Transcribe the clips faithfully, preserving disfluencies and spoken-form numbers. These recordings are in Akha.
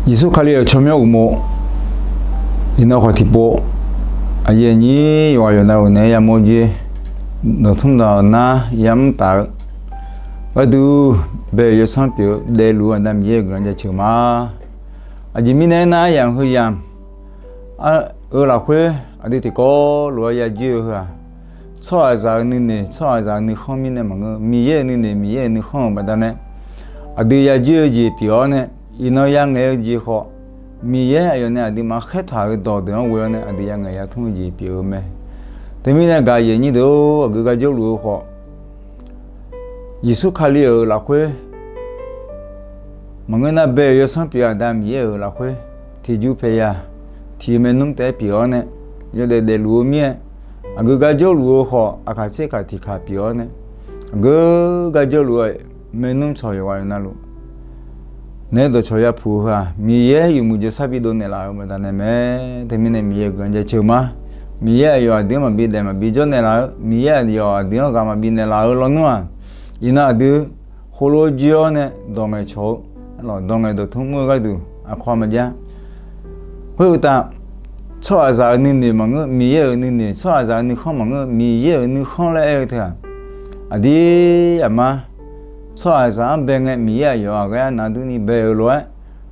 Yeqsur Kali-euq tsawrmyanr uqmov, iqnan khawf tiqpov, aqyuif aqnyir yawqghaq yawqnav uq naeq-aer yamawr jer, dawqtmr dawq nar yamr taf-eu gharduq, bae-euq yawsanr pyeuf-eu daefluf-eu Aqda Miqyaer-euq guiqlanq jaceuq ma. Aqjeq mirnae aernar, aryamq heuyamq-eu lafkhoer aqdui tiqkawv lof-aer yajoer-eu heu-aq, tsawrhaqzaq-euq nuinoeq tsawrhaqzaq-euq nuikhanr mirnae maqngeur, Miqyaer-euq nuinoeq Miqyaer-euq nuikhanr-euq baqdanae aqdui yajoer-eu jeq pyeuf-awr nae, iqnan yangaeq-eu jeq khawf, Miqyaer aqyawf nae aqduimaf khaertaq-euq dawqdeuq-anr ghoe-awr nae aqdui yangaeq yatmr-eu jeq pyeuf-eu mae. Teumirnae gaq aqyuif aqnyir deuq-or, aqgeu gar jawrluf-eu khawf, Yeqsur Kali-euq lafkhoer maqngeur nar, bae-euq yawsanr pyeuf-eu Aqda Miqyaer-euq lafkhoer tiqjuv paeqyaq tiq-eu maernmr taef-aer pyeuf-awr nae, yawdaef daefluf-eu mir-aer, aqgeu gar jawrluf-eu khawf aqkaq tserkaq tiqkaq pyeuf-awr nae, aqgeu gar jawrluf-eu maernmr tsawq yawqghaq yawqnavluf naeq-aer dawqcawq yapuq-eu heu-aq, Miqyaer yawmuiq jawrsar bidov naeqlaf-eu baqdanae mae. Teumirnae Miqyaer-euq guiqlanq jaceuq ma. Miqyaer aqyawf aqdui-anr maqbi daef maqbi jawr naeqlaf-eu, Miqyaer aqyawf aqdui-anr ghaq maqbi naeqlaf-eu lawnmr-aq, iqnan aqdui khoerlof-aer jir-awr nae dawq ngaeqcawq-eu, dawq ngaeq dawqtmr mr-eu gharduq aqkawq maqjav. Khoeruqtaf, tsawrhaqzaq-euq nuinoeq maqngeur, Miqyaer-euq nuinoeq, tsawrhaqzaq-euq nuikhanr maqngeur, Miqyaer-euq nuikhanr laer aer-eu teu-aq, aqdir aqma, tsawrhaqzaq-anr bae ngae Miqyaer aqyawf aqghae arnav durni bae-euq lof-aer,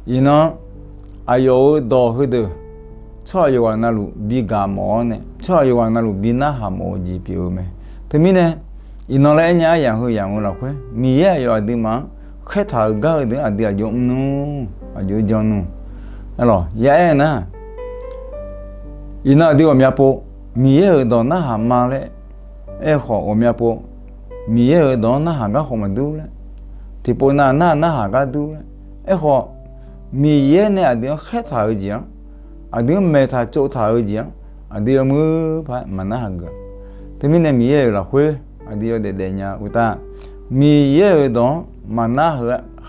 iqnan aqyawf-euq dawq heudeuq tsawrhaq yawqghaq navluf bi gaq mawf-awr nae, tsawrhaq yawqghaq navluf bi narhaq mawf-eu jeq pyeuf-eu mae. Teumirnae, iqnan laer aernya aryamq heuyamq-eu lafkhoer Miqyaer aqyawf aqduimaf-anr khaertaq-euq gar heudeuq-anr aqdui aqjox mr nmr, aqjox jan nmr. Aerlawq, ya aer nar, iqnan aqdui ghawqmya pov, Miqyaer-euq dawq narhaq ma laer aer-eu khawf ghawqmya pov, Miqyaer-euq dawq-anr narhaq gar khawf maqdur laer, tiqpov nav nar narhaq gar dur laer. Aerkhawf, Miqyaer nae aqdui-anr khaertaq-eu jeq-anr, aqdui-anr maeqtaq tsovtaq-eu jeq-anr, aqdui yawmuiq paq-aer maqnar hageuf-a. Teumirnae Miqyaer-euq lafkhoer aqdui yawdaef daefnya uqtaf, Miqyaer-euq dawq-anr maqnar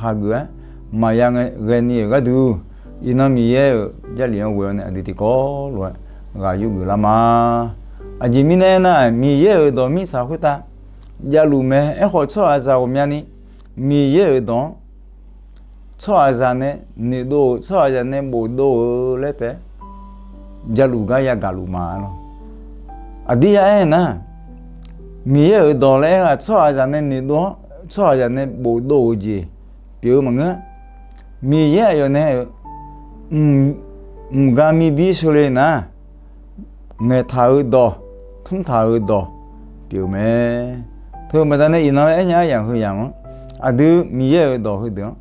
hageuf-aer maqya ngae ghaeni-euq gharduq, iqnan Miqyaer-euq Jarlif-anr ghoe-awr nae aqdui tiqkawv lof-aer ghaq yurgeuf lar ma. Aqjeq mirnae aernar, Miqyaer-euq dawq mirtsaq khoertav javluf mae. Aerkhawf, tsawrhaqzaq ghawqmyani Miqyaer-euq dawq-anr tsawrhaqzaq nae noeqdov-euq, tsawrhaqzaq nae bofdov-eu laer taef-aer javluf gar yagaq luf ma lawq. Aqdir ya aer nar, Miqyaer-euq dawq laer aer-aq, tsawrhaqzaq nae noeqdov-awr tsawrhaqzaq nae bofdov-eu jeq pyeuf-eu maqngeur. Miqyaer aqyawf nae-euq mqgar mirbir sheuqle nar, ngaeqtaq-eu dawq, tmrtaq-eu dawq pyeuf-eu mae. Teu baqdanae iqnan aernya aryamq heuyamq-anr, aqdui Miqyaer-euq dawq heudeuq-anr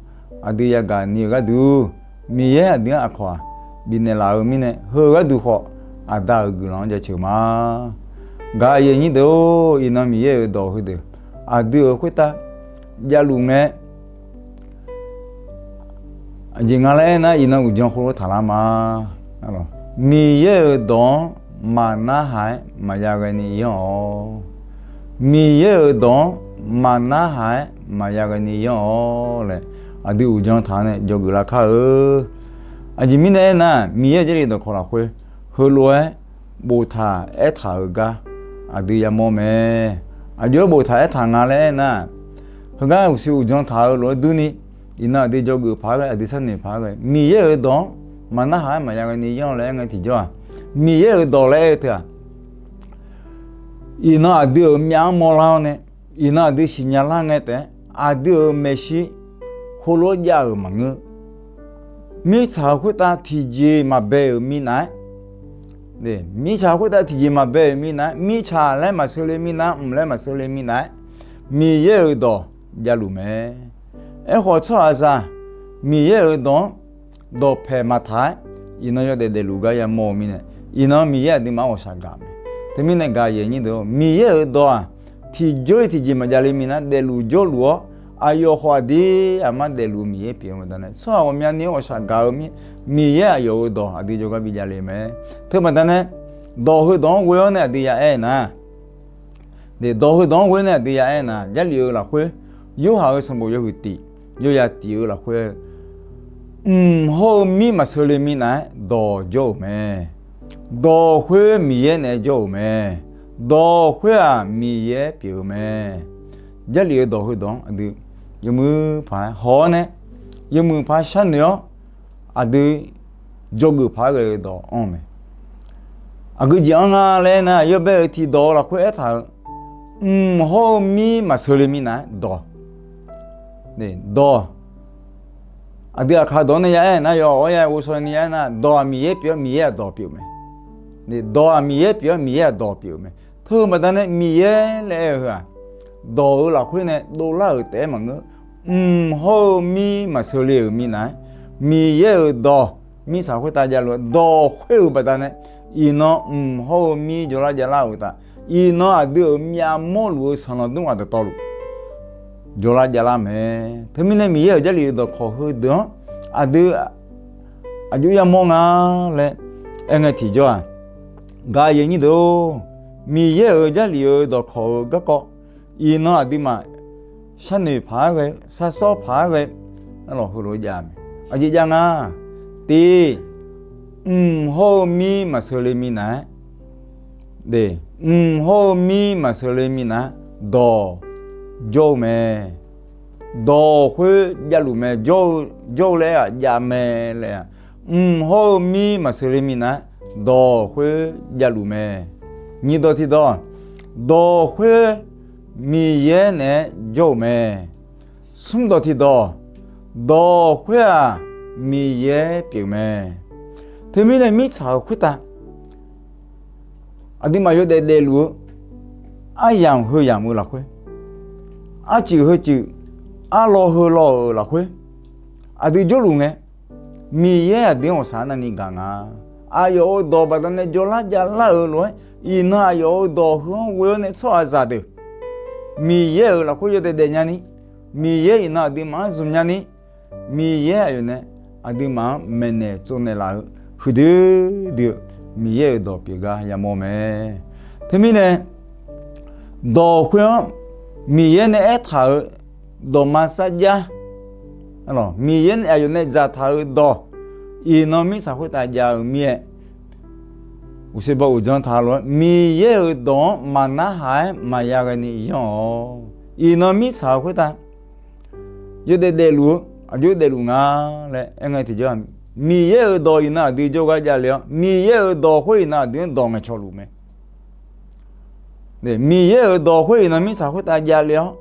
aqdui yagaq ni-eu gharduq, Miqyaer aqdui-anr aqkawq-aq bifnaeq laf-eu mirnae, heu gharduq khawf Aqda-euq guiqlanq-anr jaceuq ma. Gaq aqyuif aqnyir deuq-or, iqnan Miqyaer-euq dawq heudeuq aqdui-euq khoertav javluf ngae, aqjeq nga laer aernar, iqnan uqdzan khoerlof taqlar ma. Miqyaer-euq dawq-anr maqnarhaq-aer maqya ghaeni yanr-awq. Miqyaer-euq dawq-anr maqnarhaq-aer maqya ghaeni yanr-awq laer aqdui uqdzan taq-awr nae dzawgeuf lar kar-eu. Aqjeq mirnae aernar, Miqyaer-euq Jarlif dawqkawq lafkhoer heulof-aer boftaq aertaq-euq gar aqdui yamawr mae. Aqjox-aer boftaq aertaq nga laer aernar, heugar uqshoe uqdzan taq-eu lof-aer durni, iqnan aqdui dzawgeuf paq-aer ghae, aqdui sharnoeq paq-aer ghae, Miqyaer-euq dawq-anr maqnarhaq-aer maqya ghaeni yanr laer aer ngae tiqjawr-aq, Miqyaer-euq dawq laer aer-eu teu-aq, iqnan aqdui-euq myav-anr mawrlar-awr nae, iqnan aqdui siqnya lar ngae taef-aer, aqdui-euq maeqshi heulof-aer jav-euq maqngeur. Mirtsaq-euq khoertav tiqjeq maqbae-euq minav-aer, mirtsaq khoertav tiqjeq maqbae-euq minav-aer, mirtsaq laer maqsheu le minav-aer, mq laer maqsheu le minav-aer, Miqyaer-euq dawq javluf mae. Aerkhawf, tsawrhaqzaq Miqyaer-euq dawq-anr dawqpaeq maqtaq-aer, iqnan yawdaef daefluf gar yamawr-eu mirnae, iqnan Miqyaer aqduimaf-anr ghawqshaq gaq mae. Teumirnae gaq aqyuif aqnyir deuq-or, Miqyaer-euq dawq-aq, tiqjawr-iq tiqjeq maqjav le minav-aer daefluf jawrluf-awr, aqyawf khawf aqdir aqmar daefluf-eu Miqyaer pyeuf-eu baqdanae, tsawrhaq ghawqmyani-anr ghawqshaq gaq-eu mir, Miqyaer aqyawf-euq dawq aqdui jawrgar bijav le mae. Teubaqdanae, dawq heudawq-anr ghoe-awr nae aqdui ya aer nar, dawq heudawq-anr ghoe-awr nae aqdui ya aer nar, Jarlif-euq lafkhoer, Yorhaq-euq sanqbof yawhuiq tiq, yawzaq tiq-eu lafkhoer, mq hawr-eu mir maqsheu le minav-aer dawq jawr-euq mae. Dawq khoer Miqyaer naeq-aer jawr-euq mae. Dawq khoer-aq Miqyaer pyeuf-eu mae. Jarlif-euq dawq heudawq-anr aqdui yawmuiq paq-aer haw-awr nae, yawmuiq paq-aer sharnoeq-awr, aqdui jawrgeuf paq-aer ghae-eu dawq anr-eu mae. Aqgeu jeq-anr nga laer aernar, yawbae-euq tiqdawq-eu lafkhoer aertaq-euq, mq hawr-eu mir maqsheu le minav-aer dawq. Dawq. Aqdui aqkaq dawq-anr nae ya aer nar, yawf-awr ya ghovshaw ni ya aer nar, dawq-aq Miqyaer pyeuf-awr Miqyaer-aq dawq pyeuf-eu mae. Dawq-aq Miqyaer pyeuf-awr Miqyaer-aq dawq pyeuf-eu mae. Teu-eu baqdanae Miqyaer laer aer-eu heu-aq, dawq-euq lafkhoer nae dovlar-euq taef-aer maqngeur. Mq hawr-eu mir maqsheu le-euq minav-aer, Miqyaer-euq dawq mirtsaq khoertav javluf-eu dawq khoer-euq baqdanae, iqnan mq hawr-eu mir jawrlar javlar-euq uqtaf, iqnan aqdui-euq myavmawrluf-eu sanqlanq dmr ghaq dawqtawvluf jawrlar javlar mae. Teumirnae Miqyaer-euq Jarlif-euq dawqkawq heudeuq-anr aqdui aqjox yamawr nga laer aerngae tiqjawr-aq, gaq yaeq nyir deuq-or, Miqyaer-euq Jarlif-euq dawqkawq-eu garkawv iqnan aqduimaf sharnoeq paq-aer ghae, sharsawr paq-aer ghae, arlawq heulof-aer jav mae. Aqjeq jav nga, tiq, mq hawr-eu mir maqsheu le minav-aer, mq hawr-eu mir maqsheu le minav-aer dawq jawr-eu mae. Dawq khoer javluf mae. Jawr-eu laer-aq jav mae laer-aq, mq hawr-eu mir maqsheu le minav-aer dawq khoer javluf mae. Nyiq dawq tiqdawq, dawq khoer Miqyaer naeq-aer jawr-euq mae. Smr dawq tiqdawq, dawq khoer-aq Miqyaer pyeuf mae. Teumirnae mirtsaq-euq khoertav aqduimaf yawdaef daefluf-eu aryamq heu yamq-eu lafkhoer, arcuif heu cuif, arlawr heu lawr-euq lafkhoer aqdui jawrluf ngae, Miqyaer aqdui-anr ghawqshaq navni gaq nga. Aqyawf-euq dawq baqdanae jawrlar javlar-euq lof-aer, iqnan aqyawf-euq dawq heu-anr ghoe-awr nae tsawrhaqzaq deuq Miqyaer-euq lafkhoer yawdaef daef nyani, Miqyaer iqnan aqduimaf-anr zmq nyani, Miqyaer aqyawf nae aqduimaf-anr maeqnaeq tsovnaeq laf-eu huiqdui dui-eu Miqyaer-euq dawq pyeuf gar yamawr mae. Teumirnae dawq khoer-anr Miqyaer nae aertaq-euq dawqma sarjax, Miqyaer aqyawf nae dzaqtaq-euq dawq, iqnan mirtsaq khoertav jav-eu mir-aer, uqshoe baw uqdzan taq lof-aer Miqyaer-euq dawq-anr maqnarhaq-aer maqya ghae ni yanr-awq. Iqnan mirtsaq-euq khoertav yawdaef daefluf-eu aqjox daefluf nga laer aerngae tiqjawr-aq, Miqyaer-euq dawq iqnan aqdui jawrgar javle-awr, Miqyaer-euq dawq khoer iqnan aqdui-anr dawq ngaeqcawq luf mae. Miqyaer-euq dawq khoer iqnan mirtsaq khoertav javle-awr,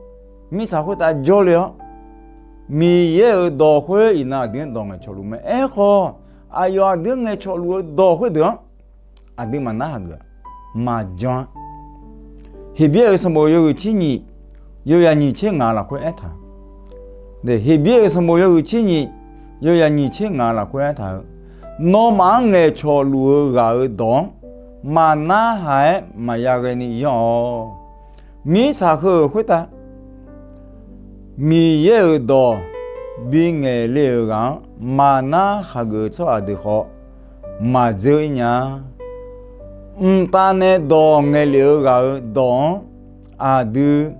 mirtsaq khoertav jawrle-awr, Miqyaer-euq dawq khoer iqnan aqdui-anr dawq ngaeqcawq luf mae. Aerkhawf, aqyawf aqdui-anr ngaeqcawq luf-eu dawq khoerdeuq-anr aqdui maqnarhaq geuf-a. Maqjan-a. Heqbyaer-euq sanqbof yawhuiq tser nyiq, yawyaq nyiq tser ngaq lafkhoer aertaq. Heqbyaer-euq sanqbof yawhuiq tser nyiq, yawyaq nyiq tser ngaq lafkhoer aertaq-eu, nawmaf-anr ngaeqcawq luf-eu ghaq-euq dawq-anr maqnarhaq-aer maqya ghae ni yanr-awq. Mirtsaq heu-euq khoertav Miqyaer-euq dawq bingaeq le-euq ghaq-anr maqnar hageuf-eu tsawrhaq deuq khawf, maqdzeur-ir nya-a. Mqtav nae dawq ngaeqlef-eu ghaq-euq dawq-anr aqdui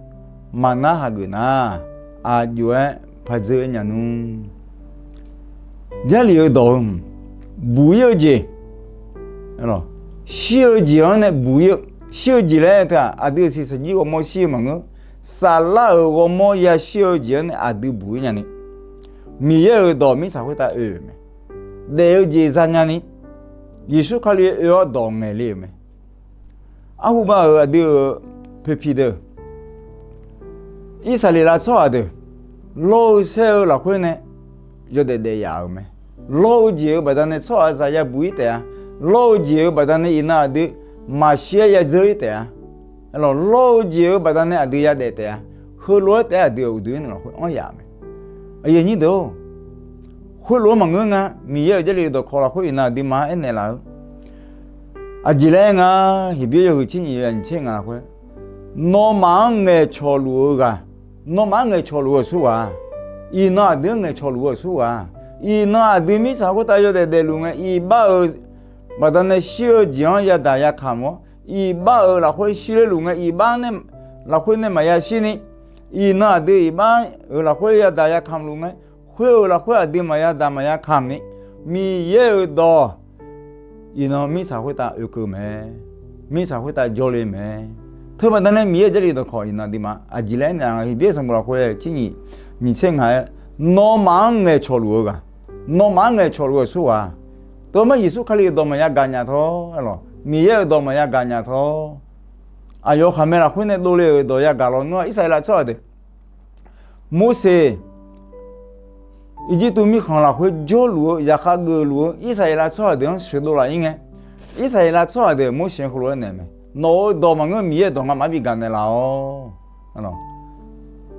maqnar hageuf nar, aqjox-aer paqdzeur-ir nya nmr. Jarlif-euq dawq-eu, buq-ir-eu jeq, shir-eu jeq-anr nae buq-ir-eu, shir-eu jeq laer teu-aq, aqdui-euq siqsaqjir ghawrmawr shir-eu maqngeur. Saflar-euq ghawrmawr yashir-eu jeq-anr nae aqdui buq-ir nyani, Miqyaer-euq dawq mirtsaq khoertav oe-euq mae. Daef-eu jeq zanya ni, Yeqsur Kali oe-awr dawq ngaeqle-euq mae. Arhuba-euq aqdui-euq poeqpiq deuq, Irsaqleqlav tsawrhaq deuq, lawr-eu saer-eu lafkhoer nae yawdaef daef yaf-euq mae. Lawr-eu jeq-euq baqdanae tsawrhaqzaq yabuq-ir taef-a. Lawr-eu jeq-euq baqdanae iqnan aqdui maqshir-aer yadzeur-ir taef-a. Lawr-eu jeq-euq baqdanae aqdui yadaef taef-a. Heulof-aer taef-aer aqdui-euq uqduq-ir naeq lafkhoer anr yaf-euq mae. Aqyuif aqnyir deuq-or, khoerlof-aer maqngeur nga. Miqyaer-euq Jarlif dawqkawq lafkhoer iqnan aqduimaf-anr aernaeq laf-eu, aqjeq laer aer nga, Heqbyaer yawhuiq tser nyiq, yawyaq nyiq tser ngaq lafkhoer, nawmaf-anr ngaeqcawq luf-eu ghaq, nawmaf-anr ngaeqcawq luf-eu aqsurghaq, iqnan aqdui-anr ngaeqcawq luf-eu aqsurghaq, iqnan aqdui mirtsaq khoertav yawdaef daefluf ngae, iqbax-euq baqdanae shir-eu jeq-anr yadaq yakamq-awr, iqbax-euq lafkhoer shirler luf ngae, iqbax lafkhoer nae maqya shirni, iqnan aqdui iqbax-euq lafkhoer yadaq yakamq luf ngae, khoer-euq lafkhoer aqdui maqya daq maqya kamq ni, Miqyaer-euq dawq iqnan mirtsaq khoertav oekeuv mae. Mirtsaq khoertav jawrle mae. Teubaqda nae Miqyaer-euq Jarlif dawqkawq iqnan aqduimaf aqjeq laer aernaeq-a, Heqbyaer sanqbof lafkhoer tser nyiq, nyiq tser ngaq-aer, nawmaf-anr ngaeqcawq luf-eu ghaq, Nawmaf-anr ngaeqcawq luf-eu aqsurghaq, teumae Yeqsur Kali-euq dawq maqya gaq nya tawr, Miqyaer-euq dawq maqya gaq nya tawr, aqyawf khaqmae lafkhoer nae dovle-euq dawq yagaq lawnmr-aq, Irsaqleqlav tsawrhaq deuq, Morseq Irjirtuv mirkhanq lafkhoer jawrluf-eu, zaqkhav geufluf-eu Irsaqleqlav tsawrhaq deuq-anr sheuqdov laf-ir ngae, Irsaqleqlav tsawrhaq deuq Morseq-anr heulof-aer naeq mae, Nawq-euq dawq maqngeur, Miqyaer-euq dawq ngamaf-anr bi gaq naeqlaf-awq.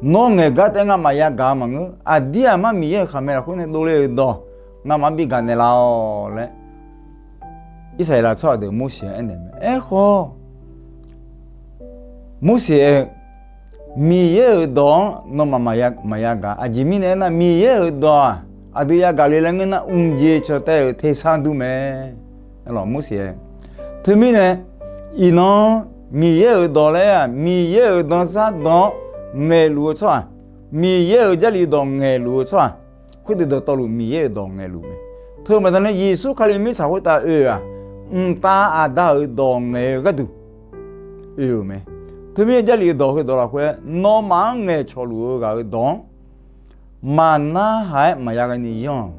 Nawr ngaeqgar taef-aer ngamaf yagaq-eu maqngeur, aqdir aqmar Miqyaer-euq khaqmae lafkhoer nae dovle-euq dawq ngamaf-anr bi gaq naeqlaf-awq laer, Irsaqleqlav tsawrhaq deuq Morseq-anr aernaeq mae. Aerkhawf, Morseq aer-eu, Miqyaer-euq dawq-anr nawmaf maqya gaq. Aqjeq mirnae aernar, Miqyaer-euq dawq-aq, aqdui yagaq le laer ngeur nar, mqjeq cawqtaev-euq tersar dur mae. Morseq aer, teumirnae, iqnan Miqyaer-euq dawq laer-aq, Miqyaer-euq danzar dawq-anr ngaeqluf-eu tsawrhaq, Miqyaer-euq Jarlif dawq ngaeqluf-eu tsawrhaq, khoerdeuq dawqtawvluf Miqyaer-euq dawq ngaeqluf mae. Teubaqda nae Yeqsur Kali mirtsaq khoertav oe-aq, mqtav Aqda-euq dawq ngaeq-eu gharduq oe-euq mae. Teumirnae Jarlif-eu dawq heudawq lafkhoer-aer, nawmaf-anr ngaeqcawq luf-eu ghaq-euq dawq-anr maqnarhaq-aer maqya ghaeni yanr-awq.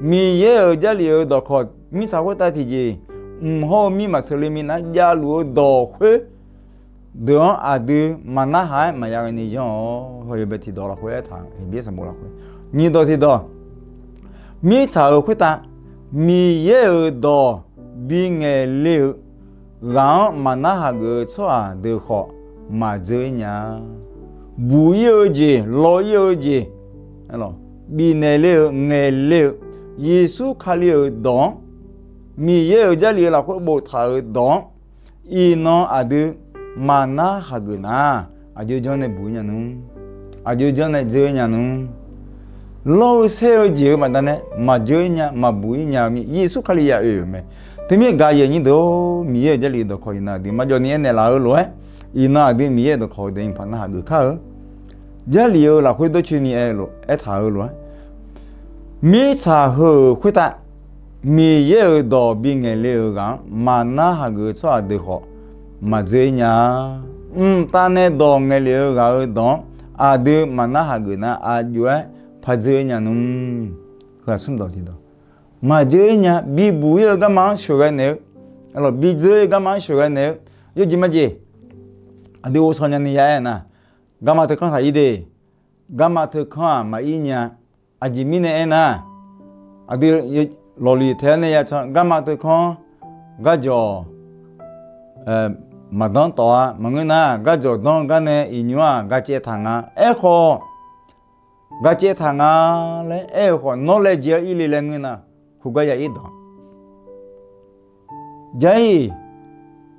Miqyaer-euq Jarlif-euq dawqkawq mirtsaq khoertav tiqjeq, mq hawr-eu mir maqsheuq le minav javluf-eu dawq khoerdeuq-anr aqdui maqnarhaq-aer maqya ghaeni yanr-awq. Heu yawbae tiqdawq lafkhoer aertaq-eu, Heqbyaer sanqbof lafkhoer nyiqdawq tiqdawq, mirtsaq-euq khoertav Miqyaer-euq dawq bingaeq le-eu ghaq-anr maqnarhaq geuf-eu tsawrhaq deuq khawf maqdzeur-ir nya-a. Buq-ir-eu jeq, law-ir-eu jeq, bifnaeq le-eu, ngaeq le-eu, Yeqsur Kali-euq dawq-anr, Miqyaer-euq Jarlif-eu lafkhoer boftaq-euq dawq-anr, iqnan aqdui maqnarhaq geuf nar, aqjox janr nae buq-ir nya nmr, aqjox janr nae dzeur-ir nya nmr. Lawr-eu saer-eu jeq-eu baqdanae maqdzeur-ir nya, maqbuq-ir nya-eu mir Yeqsur Kali ya oe-euq mae. Teumirnae gaq yaeq nyir deuq-or, Miqyaer-euq Jarlif dawqkawq iqnan aqdui marjawv ni aernaeq laf-eu lof-aer, iqnan aqdui Miqyaer-euq dawqkawq-eu deuq-anr paq narhaq geuf kar-eu. Jarlif-eu lafkhoer dawrcoeni aer-eu lof, aertaq-eu lof-aer, mirtsaq heu-euq khoertav Miqyaer-euq dawq bingaeq le-euq ghaq-anr maqnarhaq geuf-eu tsawrhaq deuq khawf maqdzeur-ir nya-a. Mqtav nae dawq ngaeqlef-eu ghaq-euq dawq-anr aqdui maqnarhaq geuf nar, aqjox-aer par dzeur-ir nya nmr. Heu aqsmr dawq tiqdawq, maqdzeur-ir nya. Bibuq-ir-eu garma-anr sheuqghae naeq-eu, bidzeur-ir-eu garma-anr sheuqghae naeq-eu, yawjeq majeq aqdui ghovshaw nyani ya aer nar, garma teukanr taq-ir de. Garma teukanr-aq maqir nya. Aqjeq mirnae aernar, aqdui lawqliq tae-aer nae ya can garma teukanr, garjawq maqdanr tawf-a. Maqngeur nar, garjawq danr-eu gar nae iqnymr-aq ga caev taq nga. Aerkhawf, ga caev taq nga laer aer-eu khawf, nawr laejae-awr ir le laer ngeur nar, khoergar ya ir danq. Jar-ir,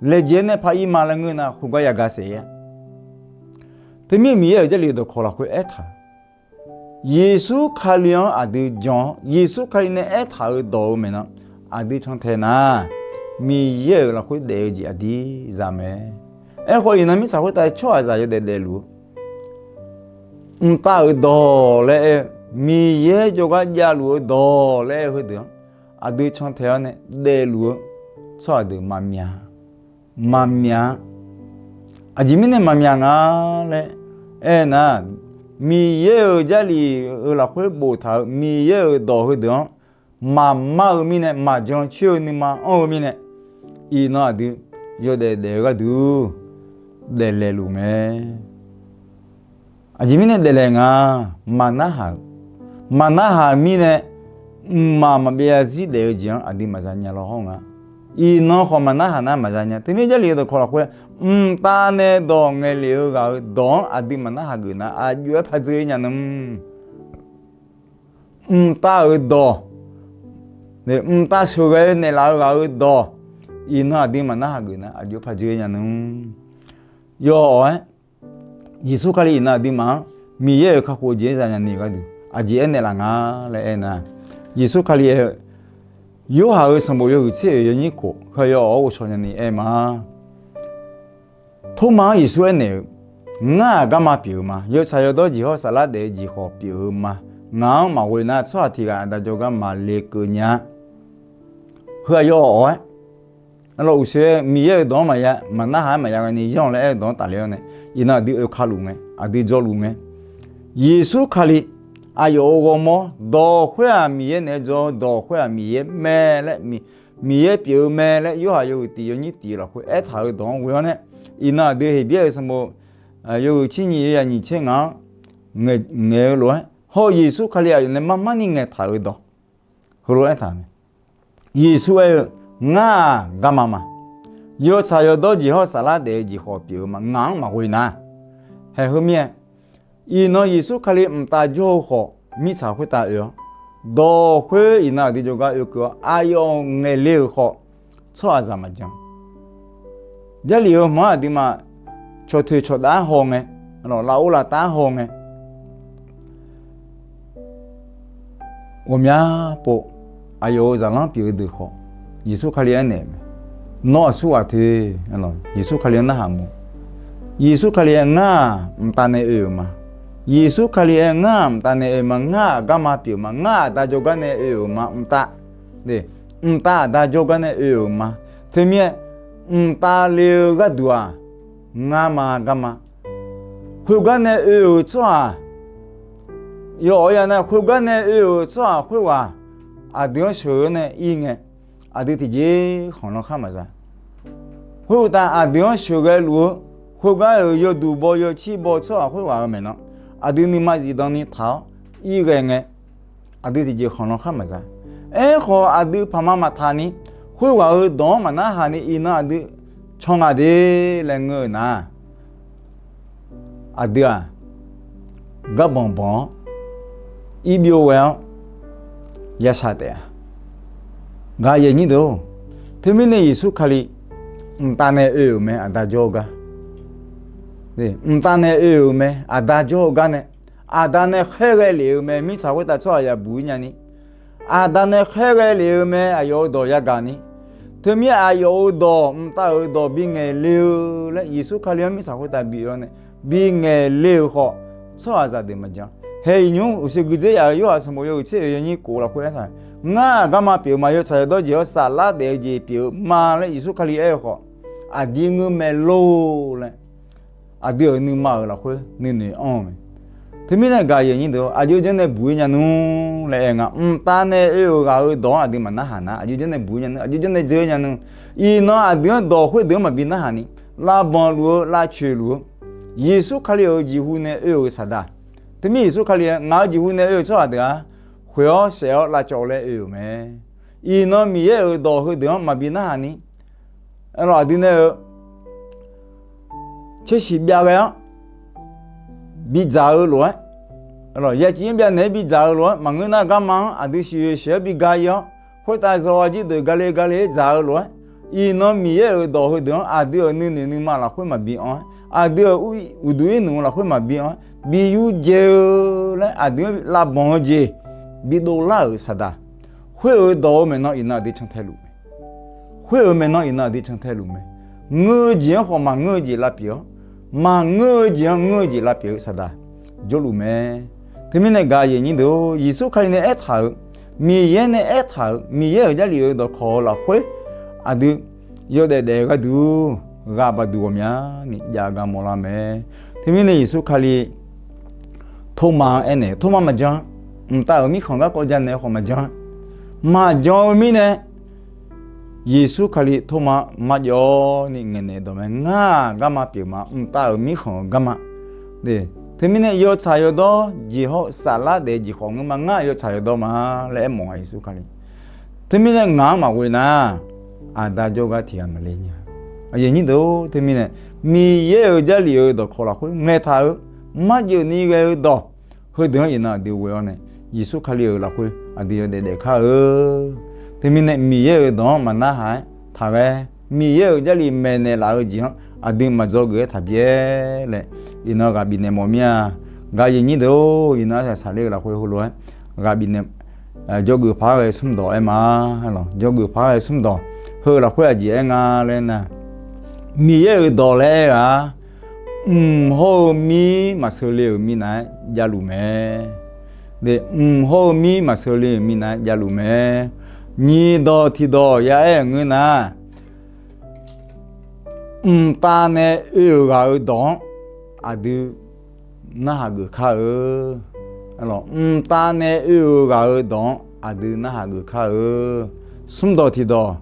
laejae nae par ir ma laer ngeur nar, khoergar ya ga saef-a. Teumirnae Miqyaer-euq Jarlif dawqkawq lafkhoer aertaq-eu, Yeqsur Kali-anr aqdui jan-awr, Yeqsur Kali nae aertaq-euq dawq-eu maeqnan aqdui cantae nar, Miqyaer-euq lafkhoer daef-eu jeq aqdir za mae. Aerkhawf, iqnan mirtsaq khoertav tsawrhaqzaq yawdaef daefluf-eu mqtav-euq dawq laer aer-eu, Miqyaer jawrgar javluf-eu dawq laer aer-eu heudeuq-anr aqdui cantae-awr nae daefluf-eu tsawrhaq deuq maqmyaq, maqmyaq-a. Aqjeq mirnae maqmyaq nga laer aernar, Miqyaer-euq Jarlif-euq lafkhoer boftaq-euq Miqyaer-euq dawq heudeuq-anr maqmar-eu mirnae, maqjan coer-eu nuima anr-eu mirnae, iqnan aqdui yawdaef daef-eu gharduq daeflaeq luf mae. Aqjeq mirnae daeflaeq nga, maqnarhaq-euq, maqnarhaq-euq mirnae, mqmaq maqbyav zarzir daef-eu jeq-anr aqdui maqza nya law hawr nga. Iqnan khawf maqnarhaq nar maqza nya. Teumirnae Jarlif-eu dawqkawq lafkhoer, mqtav nae dawq ngaeqlef-eu ghaq-euq dawq-anr aqdui maqnarhaq geuf nar, aqjox-aer par dzeur-ir nya nmr. Mqtav-euq dawq, mqtav sheuqghae-eu naeqlaf-eu ghaq-euq dawq, iqnan aqdui maqnarhaq geuf nar, aqjox par dzeur-ir nya nmr. Yawf-awq-aer, Yeqsur Kali iqnan aqduimaf-anr Miqyaer-euq kakhof-eu jeq-anr zanya ni-eu gharduq aqjeq aernaeq laf nga laer aernar, Yeqsur Kali aer-eu, Yorhaq-euq sanqbof yawhuiq tser oeq yawnyir khof heu yawawq-awr ghovshaw nyani aer ma. Tormav-anr Yeqsur aernaeq-eu, Ngar-aq garma pyeuf-eu ma. Yawtsaq yawdawr jeq hawr saflar daef-eu jeq khawf pyeuf-eu ma. Ngaq-anr maqghoe nar, tsawrhaq tiq ghaq Aqda jawrgar maqle keuv nya. Heu-aq yawawq-awr-aer, arlawr uqshoe-aer Miqyaer-euq dawq-anr maqya, maqnarhaq-aer maqya ghaeni yanr-awq laer aer-eu dawq-anr tafler-awr nae, iqnan aqdui oeka luf ngae, aqdui jawrluf ngae, Yeqsur Kali aqyawf-euq ghawrmawr dawq khoer-aq Miqyaer naeq-aer jawr-eu, dawq khoer-aq Miqyaer mae laer, Miqyaer pyeuf-eu mae laer Yorhaq yawhuiq tiq yawnyir tiq lafkhoer aertaq-euq dawq-anr ghoe-awr nae, iqnan aqdui Heqbyaer-euq sanqbof yawhuiq tser nyiq yawzaq nyiq tser ngaq-anr ngaeq-eu lof-aer, hawr-eu Yeqsur Kali aqyawf nae mar mar ni ngaeqtaq-euq dawq heulof-aer aertaq mae. Yeqsur aer-eu, Ngar-aq garma ma. Yawtsaq yawdawr jeq hawr saflar daef-eu jeq khawf pyeuf-eu ma. Ngaq-anr maqghoe nar. Haeq heu mir-aer, iqnan Yeqsur Kali mqtav jawr-eu khawf mirtsaq khoertav oe-awr, dawq khoer iqnan aqdui jawrgar oekeuv-awr aqyawf ngaeqle-euq khawf tsawrhaqzaq maqjan. Jarlif-eu hmq-anr aqduimaf cawqtoeq cawqdav-aer haw ngae, lafov laftav-aer haw ngae, ghawqmya pov aqyawf-euq zaqlanr pyeuf-eu deuq khawf, Yeqsur Kali aernaeq-eu mae. Nawr aqsurghaq toeq, Yeqsur Kali-anr narhaq mq. Yeqsur Kali aer, Ngar-aq mqtav nae oe-euq ma. Yeqsur Kali aer, Ngar-aq mqtav nae oe ma. Ngar aqgarma pyeuf ma. Ngar aqda jawrgar nae oe-euq ma. Mqtav, mqtav aqda jawrgar nae oe-euq ma. Teumirnae, mqtav le-eu gharduq-aq, ngar ma garma. Khoergar nae oe-euq tsawrhaq, yawawq ya nae khoergar nae oe-euq tsawrhaq khoerghaq aqdui-anr sheuq-eu nae ir ngae, aqdui tiqjeq khanqlan khar maqza. Khoeruqtaf, aqdui-anr sheuqghae luf-eu, khoergar-euq yawduq baw yawcir baw tsawrhaq khoerghaq-euq maeqnan, aqdui nuima zifdan ni taq-awr ir ghae ngae, aqdui tiqjeq khanqlan khar maqza. Aerkhawf, aqdui paqma maqtaq ni, khoerghaq-euq dawq-anr maqnarhaq ni iqnan aqdui can ngaq de laer ngeur-eu nar, aqdui-aq, garbanq banq-awr, irbyov ghae-awr, yashaq taef-a. Gaq yaeq nyir deuq-or, teumirnae Yeqsur Kali mqtav nae oe-euq mae, aqda jawr-eu gar. Mqtav nae oe-euq mae, aqda jawr-eu gar nae, aqda nae khaerghae lef-eu mae, mirtsaq khoertav tsawrhaqzaq buq-ir nyani, aqda nae khaerghae lef-eu mae, aqyawf-euq dawq yagaq ni. Teumirnae aqyawf-euq dawq, mqtav-euq dawq bingaeq le-eu laer Yeqsur Kali-anr mirtsaq khoertav bi-awr nae, bingaeq le-euq khawf, tsawrhaqzaq deuq maqjan. Haeq iqnymr uqshoe guidzer yaf-euq Yorhaq sanqbof yawhuiq tser oeq yawnyir kof lafkhoer aertaq, Ngar-aq garma pyeuf ma. Yawtsaq yawdawr jeq-awr saflar daef-eu jeq pyeuf-eu ma laer Yeqsur Kali aer-eu khawf, aqdir ngeur mae lor laer, aqdui-euq nuima-euq lafkhoer nuinoeq anr-eu mae. Teumirnae gaq yaeq nyir deuq-or, aqjox janrnae buq-ir nya nmr laer aer nga. Mqtav nae oe-euq ghaq-euq dawq-anr aqdui maqnarhaq nar, aqjox janrnae buq-ir nya nmr, aqjox janrnae dzeur nya nmr. Iqnan aqdui-anr dawq khoerdeuq-anr maqbi narhaq ni, lavbanq luf-eu, lavcoeq luf-eu, Yeqsur Kali-euq jeqhu nae oe-euq saqdaq. Teumirnae Yeqsur Kali-aer, Ngaq-euq jeqhu nae oe-eu tsawrhaq deuq-aq, khoeq-awr saef-awr lavcawv laer oe-euq mae. Iqnan Miqyaer-euq dawq heudeuq-anr maqbi narhaq ni, aerlawq aqdui nae-eu tsersiq byav ghae-awr bidzaq-eu lof-aer, aerlawq ya cifnyir byav naeq-aer bidzaq-eu lof-aer maqngeur nar, garma-anr aqdui siqyoeq sheuq-aer bi ga-ir-awr, khoertav zawqghaq jir deuq gale gale-aer dzaq-eu lof-aer, iqnan Miqyaer-euq dawq heudeuq-anr aqdui-euq nuinoeq nuima lafkhoer maqbi anr-aer, aqdui-euq uqduq irnmq lafkhoer maqbi anr-aer, bi yurdzae-eu laer aqdui-anr lavbanq-eu jeq bidov lar-euq saqdaq. Khoer-euq dawq-eu maeqnan iqnan aqdui cantae luf mae. Khoer-euq maeqnan iqnan aqdui cantae luf mae. Ngeur-eu jeq-anr khawf maqngeur-eu jeq lavpyeuf-awr, maqngeur-eu jeq-anr ngeur-eu jeq lavpyeuf-eu saqdaq jawrluf mae. Teumirnae gaq yaeq nyir deuq-or, Yeqsur Kali nae aertaq-euq, Miqyaer nae aertaq-euq, Miqyaer-euq Jarlif-euq dawqkawq-eu lafkhoer aqdui yawdaef daef-eu gharduq, ghaq baqduq ghawqmyani jav gar mawrlar mae. Teumirnae Yeqsur Kali Tormav-anr aernaeq, Tormav maqjan, mqtav-euq mirkhanq garkawv janaeq-eu khawf maqjan, maqjan-eu mirnae, Yeqsur Kali Tormav-anr marjawv ni ngaeqnaeq dawq mae. Ngar-aq garma pyeuf ma, mqtav-euq mirkhanq-euq garma. Teumirnae yawtsaq yawdawr jeq hawr-eu saflar daef-eu jeq khawf ngeur ma. Ngar-aq yawtsaq yawdawr ma laer aermawf nga Yeqsur Kali. Teumirnae ngaq-anr maqghoe nar, aqda jawrgar tiq ghaq maqle nya. Aqyuif aqnyir deuq-or, teumirnae Miqyaer-euq Jarlif-euq dawqkawq lafkhoer ngaeqtaq-eu, marjeuv ni ghae-eu dawq heudeuq-anr iqnan aqdui ghoe-awr nae, Yeqsur Kali-euq lafkhoer aqdui yawdaef daef kar-eu. Teumirnae Miqyaer-euq dawq-anr maqnarhaq-aer taqghae, Miqyaer-euq Jarlif maeqnaeq laf-eu jeq-anr aqdui maqdzawgeuf-aer taqbyaer laer, iqnan ghaq bifnaeq mawf mir-a. Gaq yaeq nyir deuq-or, iqnan arsaq saqler-eu lafkhoer heulof-aer ghaq bifnaeq, dzawgeuf paq-aer ghae smr dawq aer ma. Dzawgeuf paq-aer ghae smr dawq heu lafkhoer aqjeq aer nga laer nar, Miqyaer-euq dawq laer aer-aq, mq hawr-eu mir maqsheu le-euq minav-aer javluf mae. Mq hawr-eu mir maqsheu le-euq minav-aer javluf mae. Nyiq dawq tiq dawq ya aer-euq ngeur nar, mqtav nae oe-euq ghaq-euq dawq-anr aqdui narhaq geuf kar-eu. Mqtav nae oe-euq ghaq-euq dawq-anr aqdui narhaq geuf kar-eu. Smrdawq tiqdawq,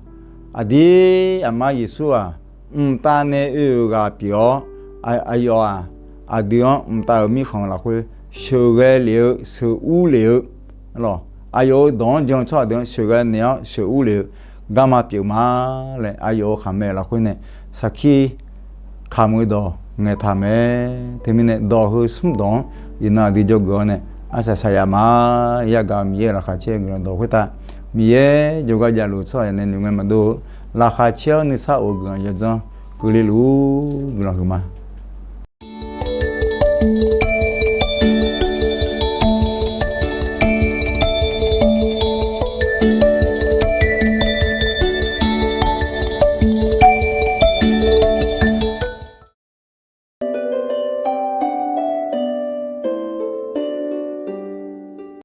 aqdir aqma Yeqsur-aq, mqtav nae oe-euq ghaq pyeuf-awr, aqyawf-aq, aqdui-anr mqtav-euq mirkhanq lafkhoer sheuqghae lef-eu, sheuqur lef-eu, aqyawf-euq dawq-anr jan-eu tsawrhaq deuq-anr sheuqghae naeq-awr sheuqur lef-eu garma pyeuf ma laer aqyawf-euq khaqmae lafkhoer nae sarkir kamq-eu dawq ngaeqtaq mae. Teumirnae dawq heu smrdawq-anr iqnan aqdui jawrgeuf-awr nae arsaq saqyaf ma. Yagaq-eu Miqyaer-euq laqkhaq caer-eu guiqlanq dawq khoertav Miqyaer jawrgar javluf tsawrhaq yawqnae noeqngae maqdov-eu laqkhaq caer-awr nuisar of-eu guiqlanq yawdzanr keuvle luf-ur guiqlanq huiqma.